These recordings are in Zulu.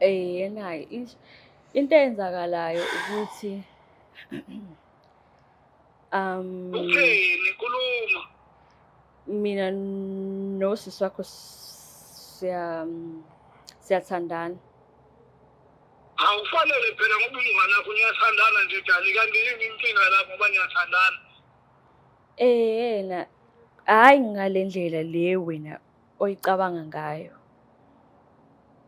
Yena into eyenzakalayo ukuthi Uthini khuluma. Mina nosisi wakho siyathandana. Awufanele phela ngoba umngane wakho niyathandana nje Dani, kanti yini inkinga lapho ngoba niyathandana? Yena hhayi ngale ndlela le wena oyicabanga ngayo.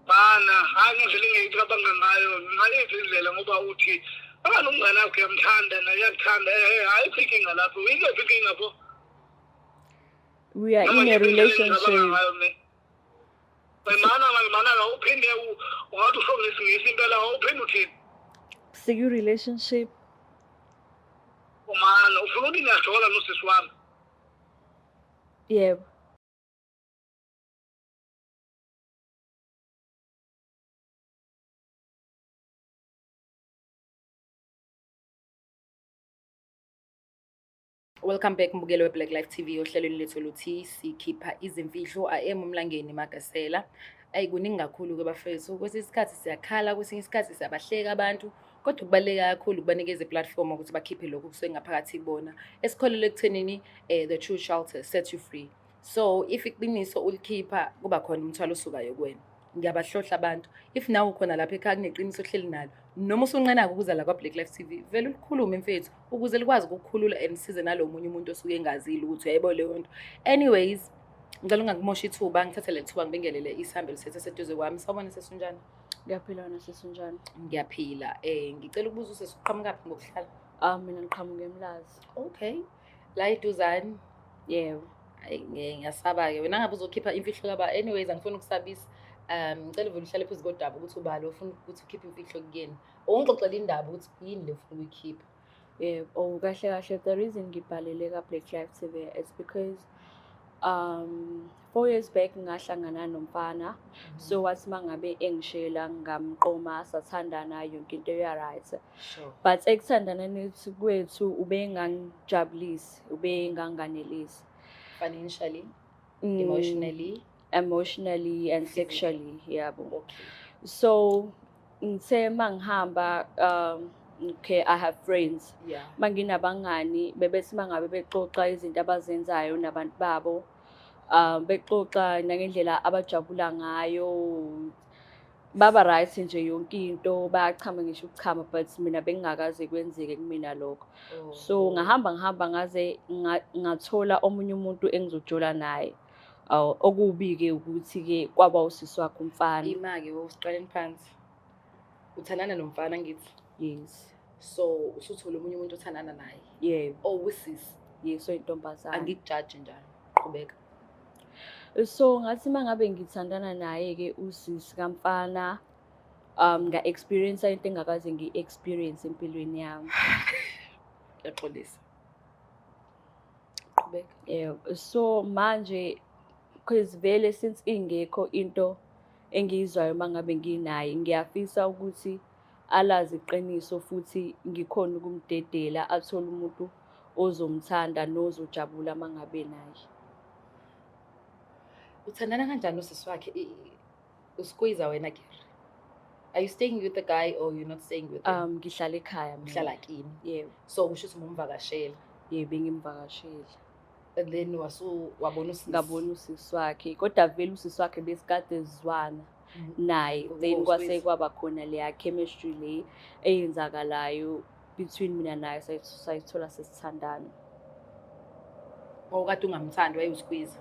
Bana, hhayi ngendlela engiyicabanga ngayo, ngayiphi indlela ngoba uthi akana umngane wakho uyamthanda naye uyakuthanda, ayikho inkinga lapho, yikuphi inkinga pho? We are in a relationship. Mana mana awuphinde ungathi usho ngesingisi impela awuphinde uthini? Siku relationship. Umana ufuna ukuthi ngiyajola nosisi wami? Yebo. Welcome back mbukelo we-Black Life TV ohlelweni lethu oluthi sikhipha izimfihlo. I am uMlangeni Magasela. Ayi, kuningi kakhulu-ke bafethu. Kwesinye isikhathi siyakhala, kwesinye isikhathi siyabahleka abantu, kodwa kubaluleke kakhulu ukubanikeza i-platform ukuthi bakhiphe lokhu kusuke ngaphakathi kubona. Esikholelwa ekuthenini the truth shall set you free. So if iqiniso ulikhipha, kuba khona umthwalo osukayo kuwena. Ngiyabahlohla abantu. If nawe ukhona lapha ekhaya kuneqiniso ohleli nalo, noma usunqena-ke ukuza la kwa-Black Life TV, vele ulikhulume mfethu ukuze likwazi ukukukhulula and size nalo munye umuntu osuke engazile ukuthi uyayibo leyo nto. Anyways, ngicela ungakumosha ithuba, ngithathe leli thuba ngibingelele isihambe lisethe seduze kwami. Sawubona sesunjani? Ngiyaphila, wena sesunjani? Ngiyaphila. Ngicela ukubuza, usesi uqhamukaphi ngokuhlala? Mina ngiqhamuka eMlazi. Okay. La eduzane? Yebo. Hayi, ngiyasaba-ke. Wena ngabe uzokhipha imfihlo kaba. Anyways, angifuni ukusabisa. Ngicela uvele uhlale phezu kodaba ukuthi ubani ofuna ukuthi ukhiphe imfihlo kuyena. Ungixoxele indaba ukuthi yini le ufuna ukuyikhipha. Yebo, oh, kahle kahle the reason ngibhalele ka-Black Life TV is because 4 years back ngahlangana nomfana. So wathi mangabe engishela ngamqoma, sathandana, yonke into ya-right. But ekuthandaneni kwethu ubengangijabulisi, ubenganganelisi. Financially, emotionally, emotionally and physically. Sexually, yabo. So ngithe mangihamba, okay, I have friends. Manginabangani bebethi mangabe bexoxa izinto abazenzayo nabantu babo, bexoxa nangendlela abajabula ngayo, baba right nje yonke into, bayachama ngisho ukuchama, but mina bengingakaze kwenzeke kumina lokho. Oh. So ngahamba ngihamba ngaze ngathola omunye umuntu engizojola naye. Aw, okubi-ke ukuthi-ke kwaba usisi wakhe umfana. Ima-ke, usiqaleni phansi. Uthandana nomfana ngithi? Yes. So usuthola omunye umuntu othandana naye? Yebo. Oh, usisi? Yes, oyintombazane. Angikujaji njalo. Qhubeka. So ngathi uma ngabe ngithandana naye-ke usisi kamfana, nga-experience into engakaze ngiyi-experience empilweni yami. Ngiyaxolisa. Qhubeka. Yebo. So manje, because vele since ingekho into engiyizwayo uma ngabe nginaye, ngiyafisa ukuthi alazi iqiniso futhi ngikhona ukumdedela athole umuntu ozomthanda nozojabula uma ngabe naye. Uthandana kanjani nosisi wakhe? Usikwiza wena Gary. Are you staying with the guy or you're not staying with him? Ngihlala ekhaya mina. Uhlala kini? Yebo. So kusho ukuthi umumvakashela? Yebo, bengimvakashela. And then wasu wabona usisi? Ngabona usisi wakhe, kodwa vele usisi wakhe besikade sizwana naye. Then kwase kwaba khona leya chemistry le eyenzakalayo between mina naye, sayithola sesithandana. Wawukade ungamthandi, wayewusikwiza?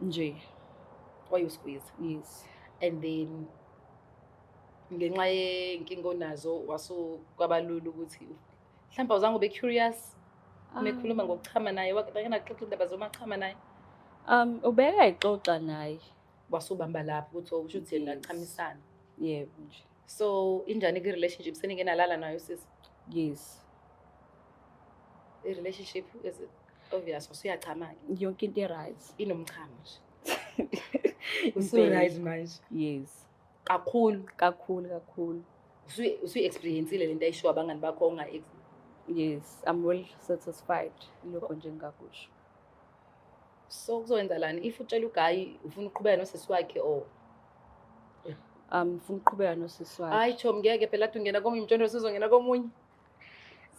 Nje. Wayewusikwiza? Yes. And then ngenxa yenkinga onazo wasu kwabalula ukuthi mhlawumbe awuzange ube curious mekhuluma ngokuchama naye, wake naxoxa indaba zomachama naye? Ubeka ayixoxa naye. Wasubamba lapho ukuthi usho ukuthi Yes. nachamisana? Yebo nje. So injani ke-relationship, senike nalala nayo sisi? Yes. I-relationship is obvious, usuyachama-ke? Yonke into i-right. Inomchamo nje? Impela. Usu-right manje? Yes. Kakhulu? Kakhulu kakhulu. Usuyi-experience-ile lento ayishiwo abangani bakho onga Yes, I'm well satisfied. Lokho nje engingakusho. So kuzokwenzalani if utshela u-guy ufuna ukuqhubeka nosisi wakhe or Ngifuna ukuqhubeka nosisi wakhe. Hayi chomi, ngeke phela, athi ungena komunye umtshondolo usuzongena komunye.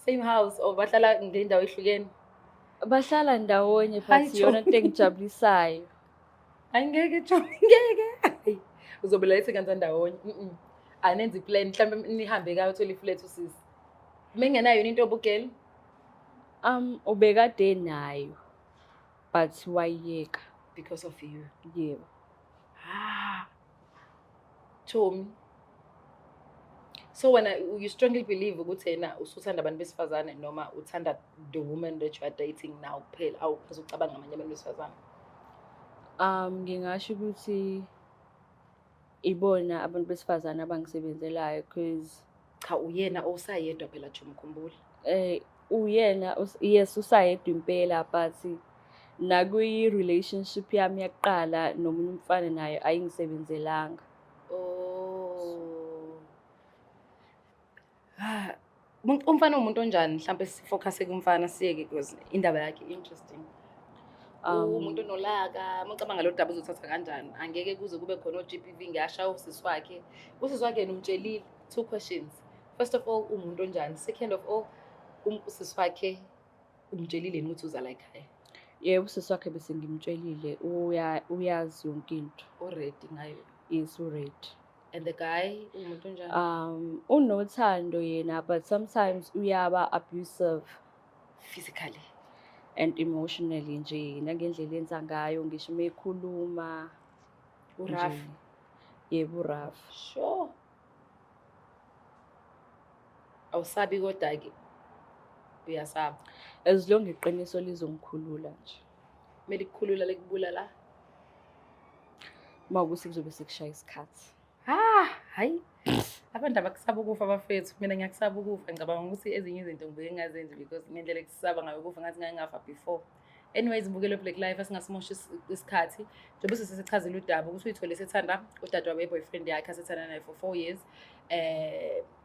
Same house or bahlala ngendawo ehlukene? Bahlala ndawonye, Hayi, but iyona chomi. into engijabulisayo. Hayi ngeke chomi, ngeke. Hayi, uzobe layithe kanti ndawonye. Anenze i-plan, mhlawumbe nihambe kayo uthola i-flat usisi. Mengenayo yini into obugel? Ubekade nayo, but wayiyeka. Because of you. Yebo. Ah. Chomi. So wena you strongly believe ukuthi yena usuthanda abantu besifazane noma uthanda the woman that you are dating now kuphela, awukwazi ukucabanga ngamanye abantu besifazane? Ngingasho ukuthi ibona abantu besifazane abangisebenzelayo, cause Cha, uyena osayedwa phela chomi, khumbula. Uyena yes, usayedwa impela, but nakwi-relationship yami yakuqala nomunye umfana naye ayingisebenzelanga. Oh. Ah, umfana umuntu onjani? Mhlambe sifocus kumfana siyeke because indaba yakhe interesting. Umuntu onolaka, uma ucabanga lo daba uzothatha kanjani? Angeke kuze kube khona o-GBV, ngiyasha usisi wakhe. Usisi wakhe yena umtshelile two questions. First of all, umuntu onjani? Second of all, usisi wakhe umtshelile yini ukuthi uza la ekhaya? Yebo, usisi wakhe bese ngimtshelile, uyazi yonke into. Already ngayo. Yes, already. And the guy umuntu onjani? Unothando yena, but sometimes uyaba abusive. Physically and emotionally nje, nangendlela enza ngayo, ngisho uma ekhuluma. U-rough. Nje. Yebo, u-rough. Sure. Awusabi kodwa ke? Uyasaba? As long iqiniso lizongikhulula nje. Kumele ikukhulula lekubulala? Uma ukuthi kuzobe sekushaya isikhathi. Ah, hayi. Abantu abakusaba ukufa bafethu. Mina ngiyakusaba ukufa. Ngicabanga ukuthi ezinye izinto ngibeke ngingazenzi because ngendlela ekusaba ngayo ukufa ngathi ngake ngafa before. Anyways, mbukelo Black Life, asingasimoshi isikhathi. Njengoba sesichazile udaba ukuthi uyithole sethanda udadewabo ye-boyfriend yakhe asethanda naye for 4 years.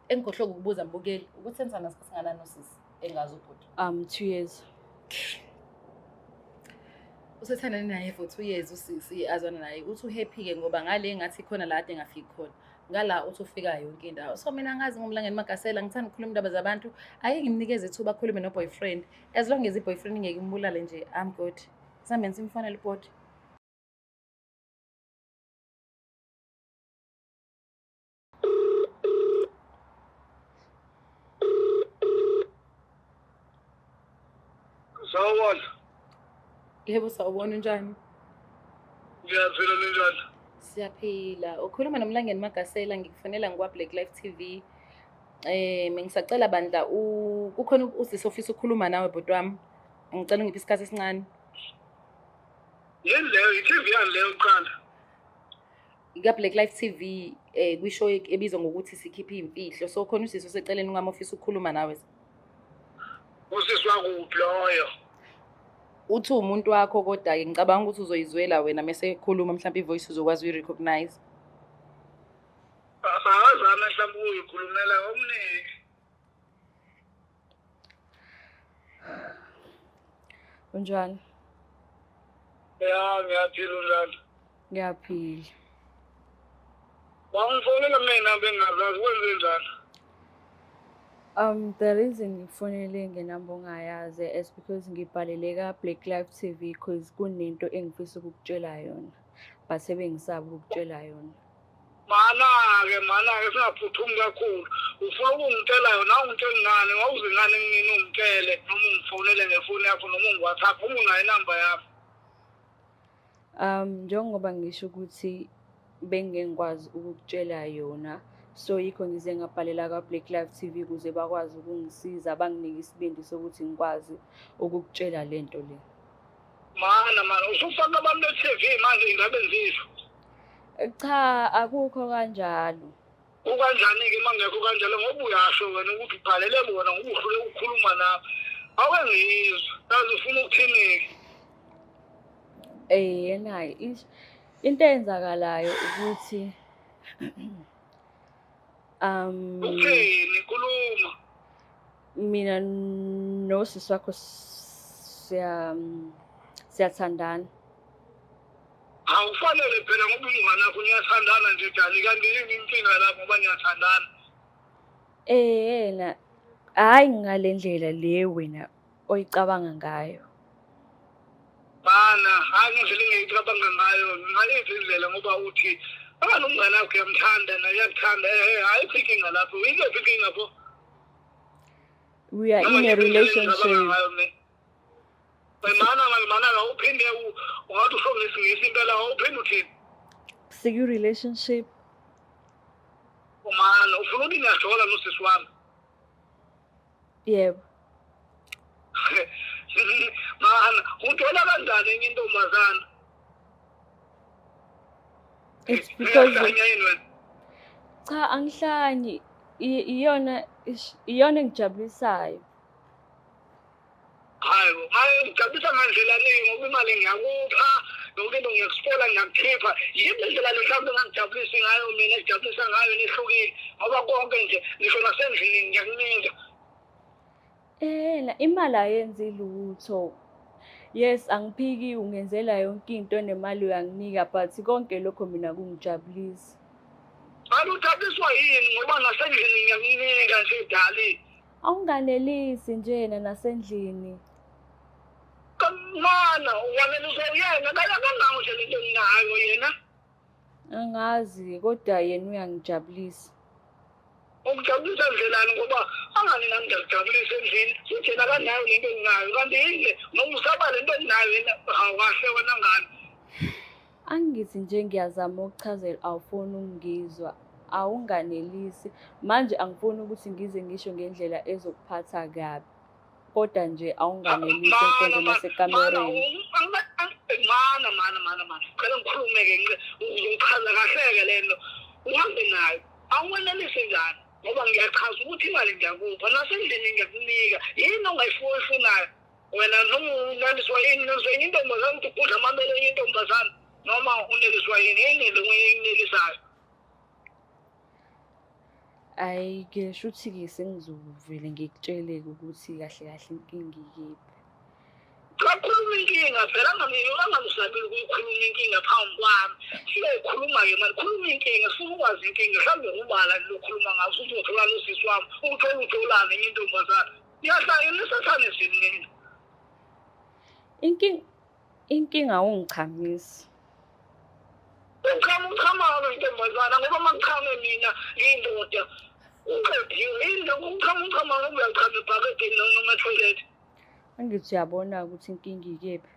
Engikhohlwe ukubuza mbukeli ukuthi senzana isikhathi singanani usisi engazi ubhuti? 2 years. Usethandane naye for 2 years usisi, azwana naye. Uthi uhappy ke ngoba ngale ngathi khona la ade ngafiki khona. Ngala uthi ufika yonke indawo. So mina ngazi ngomlangeni Magasela, ngithanda ukukhuluma indaba zabantu. Ake ngimnikeze ithuba akhulume no boyfriend. As long as i-boyfriend ingeke imbulale nje, I'm good. Sihambe simfonele ubhuti. Sawubona. Yebo, sawubona, unjani? Ngiyaphila, ninjani? Siyaphila. Ukhuluma noMlangeni Magasela, ngikufonela ngikwa Black Life TV. Ngisacela bandla, kukhona usisi ofisa ukukhuluma nawe bhuti wami. Ngicela ungiphe isikhathi esincane. Yini leyo? I-TV yani leyo kuqala? Ka Black Life TV, kwishow ebizwa ngokuthi Sikhiphe Imfihlo. So khona usisi oseceleni kwami ofisa ukukhuluma nawe. Usisi wakuphi loyo? Uthi umuntu wakho, kodwa ke ngicabanga ukuthi uzoyizwela wena mase ekhuluma, mhlawumbe ivoice uzokwazi uyi-recognize. Akazame mhlawumbe ukuyikhulumela omningi. Unjani? Ya, ngiyaphila, unjani? Ngiyaphila. Wangifonela mina bengingazazi, kwenze njani? The reason ngifonele ngenamba ongayazi is because ngibhalele ka-Black Life TV because kunento engifisa ukukutshela yona. But sebengisaba ukukutshela yona. Mana-ke, mana-ke, singaphuthumi kakhulu. Ufuna ukungitshela yona, awungitsheli ngani? Wawuze ngani kumina ungitshele noma ungifonele ngefoni yakho noma ungi-WhatsApp uma unayo inamba yami? Njengoba ngisho ukuthi bengeke ngikwazi ukukutshela yona, so yikho ngize ngabhalela ka-Black Life TV ukuze bakwazi ukungisiza, banginike isibindi sokuthi ngikwazi ukukutshela lento le. Mana, mana, usufaka abantu be-TV manje indaba enzisho. Cha, akukho kanjalo. Kukanjani-ke uma ngekho kanjalo, ngoba uyasho wena ukuthi ubhalele bona ngoba uhluleka ukukhuluma nabo. Ake ngizwe, yazi ufuna ukuthini-ke? Yena into eyenzakalayo ukuthi Ukuthini? Khuluma. Mina nosisi wakho siyathandana. Awufanele phela ngoba umngane wakho niyathandana nje Dali, kanti yini inkinga lapho ngoba niyathandana? Yena hhayi ngale ndlela le wena oyicabanga ngayo. Bana, hhayi ngendlela engiyicabanga ngayo, ngayiphi indlela ngoba uthi angani umngane wakho uyamthanda naye uyakuthanda, ayikho inkinga lapho, ikephi inkinga pho? We are in a relationship. Mana mana awuphinde ungathi usho ngesingisi impela awuphinde uthini? Siku-relationship. Mana ufuna ukuthi ngiyajola nosisi wami? Yebo. Mana ujola kanjani enye intombazana? It's because cha angihlanyi, iyona iyona engijabulisayo. Hayi bo, maye ngijabulisa ngandlela ningi ngoba imali ngiyakupha, yonke into ngiyakusipola ngiyakukhipha. Yini le ndlela le mhlawumbe engangijabulisi ngayo mina ejabulisa ngayo nehlukile ngoba konke nje ngisho nasendlini ngiyakunika. Ehena imali ayenzi lutho. Yes, angiphiki ungenzela yonke into nemali uyanginika but konke lokho mina kungijabulisa. Kanti ujabuliswa yini ngoba nasendlini ngiyakunika nje dali. Awunganelisi njena nasendlini. Mana waneliswa uyena kangako nje lento enginayo yena. Angazi kodwa yena uyangijabulisa. Ukujabulisa ndlelani ngoba angani nami ngiyakujabulisa endlini futhi yena akanayo lento enginayo kanti yini noma usaba lento enginayo yena hawu kahle wena ngani. Angithi nje ngiyazama ukuchazela awufuni ukungizwa, awunganelisi. Manje angifuni ukuthi ngize ngisho ngendlela ezokuphatha kabi. Kodwa nje awunganelisi enkonzweni yasekamereni. Mana mana mana mana cela ngikhulume-ke uzochaza kahle-ke le nto uhambe nayo awunganelisi njani ngoba ngiyachaza ukuthi imali ngiyakupha nasendlini ngiyakunika yini ongayifunayo wena noma uneliswa yini uneliswa yini intombazane ukuthi udla amabele enye intombazane noma uneliswa yini yini le oyinelisayo? Ayi-ke shuthi-ke sengizovele ngikutshele-ke ukuthi kahle kahle inkinga ikephi. Cha khuluma inkinga phela angangisabeli ukuyikhuluma inkinga phambi kwami. Siyayikhuluma-ke mani, khuluma inkinga, sifuna ukwazi inkinga. Mhlawumbe ngubala lo okhuluma ngaso ukuthi uzothola nosisi wami, uthole utholani enye intombazane. Niyahlanya nisathane sini nina. Inkinga inkinga awungichamisi. Uchama uchamalo intombazana ngoba uma kuchame mina ngiyindoda uqediwe yini uchama uchama ngoba uyachama ebhakedeni noma ethoyilethi. Angithi uyabona ukuthi inkinga ikephi.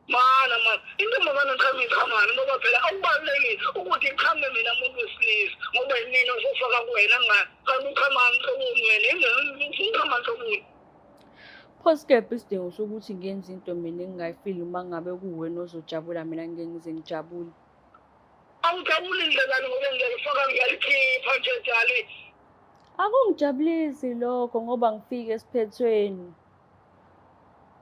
Mana mana intombazane ichama ichamani ngoba phela akubalulekile ukuthi ichame mina muntu wesilisa ngoba yimina osofaka kuwena ngani kanti uchamani nhloboni wena uchama nhloboni. Pho sikephi isidingo sokuthi ngenze into mina engingayifili uma ngabe kuwena ozojabula mina ngeke ngize ngijabule. Awujabuli ndlelani ngoba ngiyalifaka ngiyalikhipha nje dali. Akungijabulisi lokho ngoba ngifike esiphethweni.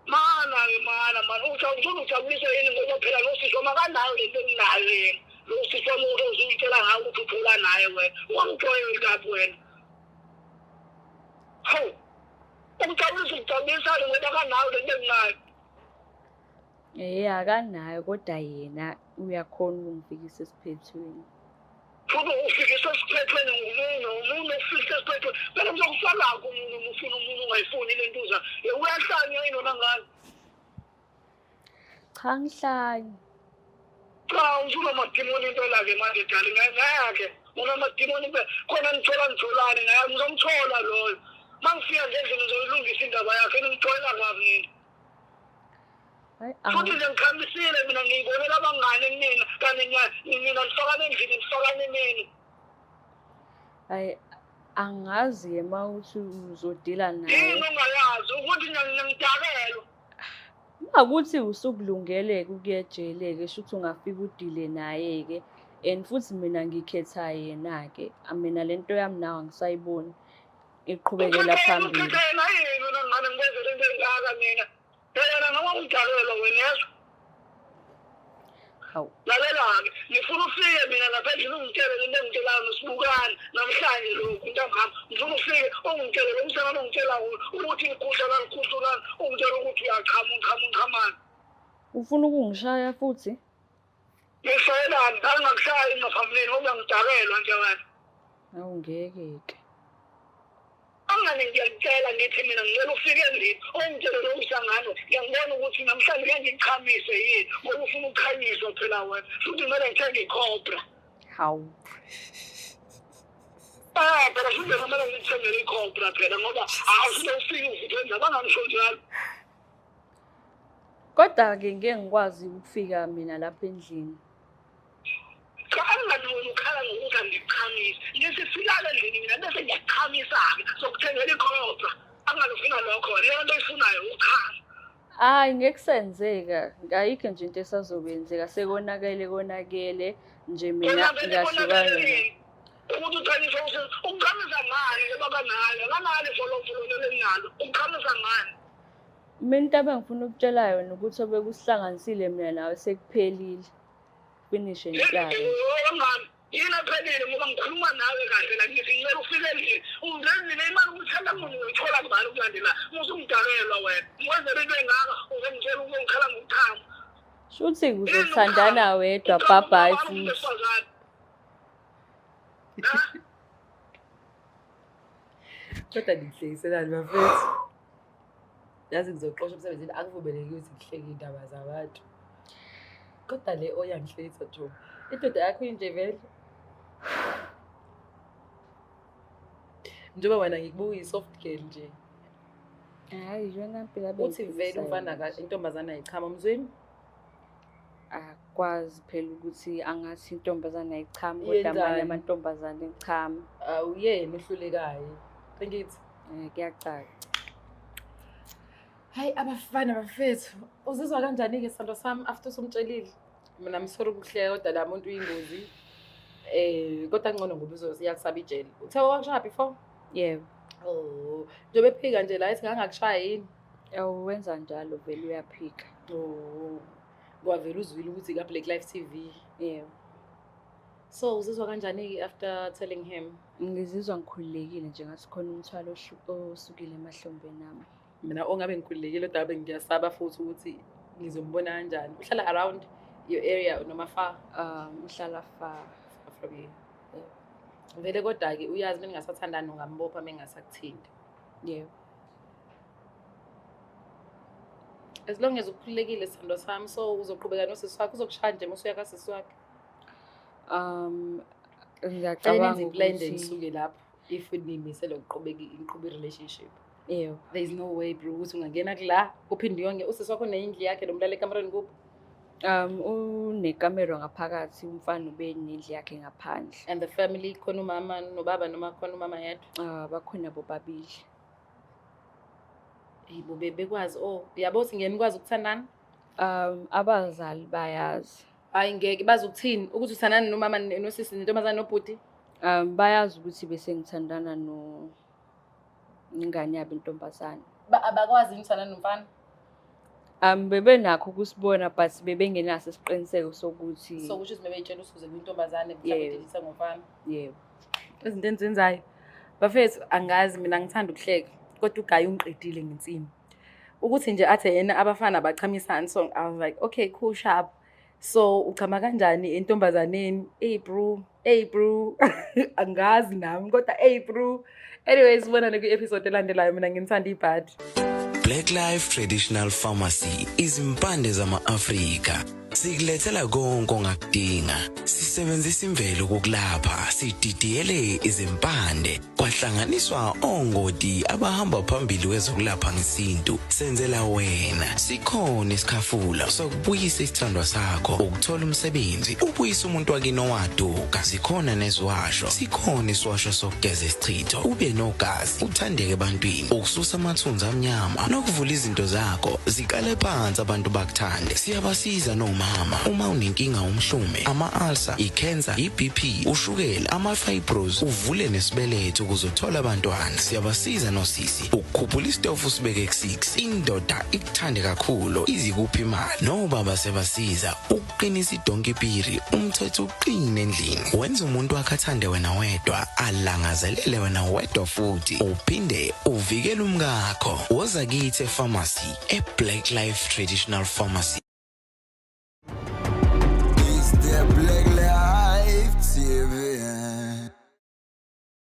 Mana mana mana ufuna ujabulisa yini ngoba phela lo sisi wami akanayo lento enginayo yena. Lo sisi wami ozuyitshela ngayo ukuthi uthola naye wena. Wamjoyela kaphi wena? Hawu. Ukujabulisa ukujabulisa ngoba akanayo lento enginayo. Eh akanayo kodwa yena uyakhona ukungifikisa esiphethweni. Futhi ufikisa esiphethweni ngumuntu, umuntu ofikisa esiphethweni. Phela kuzokufaka umuntu uma ufuna umuntu ungayifuni le ntuza. Uyahlanya yini wena ngane? Cha ngihlanyi. Cha usunamadimoni impela-ke manje dali ngeke unamadimoni impela khona nithola nitholani naye ngizomthola loyo. Uma ngifika nje endlini ngizoyilungisa indaba yakhe ningitholela kabi nina. Futhi nje ngikhamisile mina ngiyibonela abangane kunina kanti nina nifakane endlini nifakane nini. Hayi angazi-ke uma uthi uzodila naye. Yini ongayazi ukuthi ngiyagidakelwa. Uma kuthi usukulungele-ke ukuya ejele-ke shuthi ungafika udile naye-ke and futhi mina ngikhetha yena-ke. Mina le nto yami nawe angisayiboni iqhubekela phambili. Ukhetha yena yini wena ngane ngikwenzele into engaka mina. Yena noma umdakelwa wena yezwa. Hawu. Lalela-ke ngifuna ufike mina lapha endlini ungitshele lento engitshelayo nosibukani namhlanje lokhu ntambama ngifuna ufike ungitshele lo msangano ongitshela wona ukuthi ngikhuhlelani ngikhuhlulani ungitshele ukuthi uyachama uchama uchamani. Ufuna ukungishaya futhi? Ngishayelani ngangakushayi ngaphambilini ngoba ngidakelwa nje wena. Awu ngeke-ke. Angani ngiyakutshela ngithi mina ngicela ufike endlini ungitshele lo mhlangano ngiyangibona ukuthi namhlanje ngeke ngichamise yini ngoba ufuna ukuchanyiswa phela wena futhi kumele ngithenge iCobra. Hawu. Ah, phela futhi kumele ngithengele iCobra phela ngoba awufike ufike ufike endlini bangangisho njalo. Kodwa-ke ngeke ngikwazi ukufika mina lapha endlini. Cha angingalungi ukhala ngokuthi angikuchamisi. Ngithi silale endlini mina bese ngiyachamisa-ke sokuthengela iCobra. Angalufuna lokho leyo nto oyifunayo ukuchama. Hhayi ngeke kusenzeka, ayikho nje into esazokwenzeka sekonakele konakele nje mina Konakele ngiyahlukana konakele naye. yini? Ukuthi uchamisa ukuchamisa ngani njengoba kanayo akanalo ifolofolo leli enginalo ukuchamisa ngani? Mina into ebengifuna ukutshela yona ukuthi obekusihlanganisile mina nawe sekuphelile. Finish and klaar. Ngani? Yini ephelile ngoba ngikhuluma nawe kahle la ngithi ngicela ufike endlini. Ungenzile imali ukuthanda muntu ngiyithola kubani ukulandela. Musungidakelwa wena. Ngikwenzela into engaka uzongitshela ukungikhala ngokuthanda. Shuthi uzothandana wedwa bye bye futhi. Kodwa nihlekiselani bafethu. Yazi ngizoxosha emsebenzini akuvumeleki ukuthi ngihleke iy'ndaba zabantu. Kodwa le oyangihlekisa Joe. Indoda yakho inje vele. Njengoba wena ngikubuka uyi-soft girl nje. Hhayi yona mpilo Uthi vele umfana intombazane ayichama umzwini. Akwazi phela ukuthi angathi intombazane ayichami kodwa amanye Yenzani? amantombazane echama. Awuyena ohlulekayo. Angithi. Kuyacaca. Hayi abafana bafethu, uzizwa kanjani-ke sithandwa sami after usumtshelile? Mina I'm sorry ukuhleka kodwa la muntu uyingozi. Kodwa ngcono ngoba uyakusaba ijele. Uthe wakushaya before? Yebo. Oh, njengoba ephika nje la ethi ngangakushaya yini? Awu wenza njalo vele uyaphika. Oh, kwavele uzwile ukuthi ka-Black Life TV. Yebo. So uzizwa kanjani-ke after telling him? Ngizizwa ngikhululekile nje ngathi khona umthwalo osukile emahlombeni ami. Mina ongabe ngikhululekile kodwa ngabe ngiyasaba futhi ukuthi ngizombona kanjani. Uhlala around your area noma far? Uhlala far. Far from you. Vele kodwa-ke uyazi uma ningasathandani ungambopha uma engasakuthinti. Yebo. As long as ukhululekile sithandwa sami, so uzoqhubeka nosisi wakho, uzokushaya nje uma usuya kasisi wakhe. Ngiyacabanga Fanele nenze i-plan ukuthi nisuke lapho if niyimisele ukuqhubeka iqhube i-relationship. Yebo. There is no way bro ukuthi ungangena kula uphinde uyonge usisi wakho unendlu yakhe nomlala ekamerweni kuphi? Unekamero ngaphakathi, umfana ube nendlu yakhe ngaphandle. And the family khona umama nobaba noma khona umama yedwa? Bakhona bobabili. Hey bo bekwazi oh yabo ukuthi ngeke nikwazi ukuthandana? Abazali bayazi. Hayi ngeke bazi ukuthini ukuthi uthandana nomama nosisi nentombazane nobhuti? Bayazi ukuthi bese ngithandana no ingane yabo intombazane. Abakwazi yini ukuthandana nomfana? Bebenakho ukusibona but bebengenaso isiqiniseko sokuthi So kusho ukuthi bebeyitshela ukuthi uze kwintombazane mhlawumbe Yebo. udelisa ngomfana. Yebo. Izinto endizenzayo. Bafethu angazi mina ngithanda ukuhleka kodwa uGayi ungiqedile ngensini. Ukuthi nje athe yena abafana bachamisani so I was like okay cool sharp. So uchama kanjani entombazaneni? Hey bro, hey bro. Angazi nami kodwa hey bro. Anyways sibonane kwi-episode elandelayo mina nginithanda ibhadi. Black Life Traditional Pharmacy izimpande zama-Afrika. Sikulethela konke ongakudinga. Sisebenzisa imvelo ukukulapha, sididiyele izimpande, kwahlanganiswa ongoti abahamba phambili kwezokulapha ngesintu. Senzela wena. Sikhona isikhafula sokubuyisa isithandwa sakho, ukuthola umsebenzi, ubuyise umuntu wakini owaduka. Zikhona neziwasho, sikhona isiwasho sokugeza isichitho, ube nogazi, uthandeke ebantwini, ukususa amathunzi amnyama nokuvula izinto zakho ziqale phansi abantu bakuthande. Siyabasiza nomama uma unenkinga umhlume, ama-ulcer, i-cancer, i-BP, ushukela, ama-fibros, uvule nesibeletho ukuze uthole abantwana. Siyabasiza nosisi ukukhuphula isitofu sibeke ku-6, indoda ikuthande kakhulu izikuphi imali. Nobaba siyabasiza ukuqinisa idonki piri, umthetho uqine endlini, wenza umuntu wakhe athande wena wedwa, alangazelele wena wedwa futhi uphinde uvikele umkakho. Woza kithi e-pharmacy e-Black Life Traditional Pharmacy. Is there That black.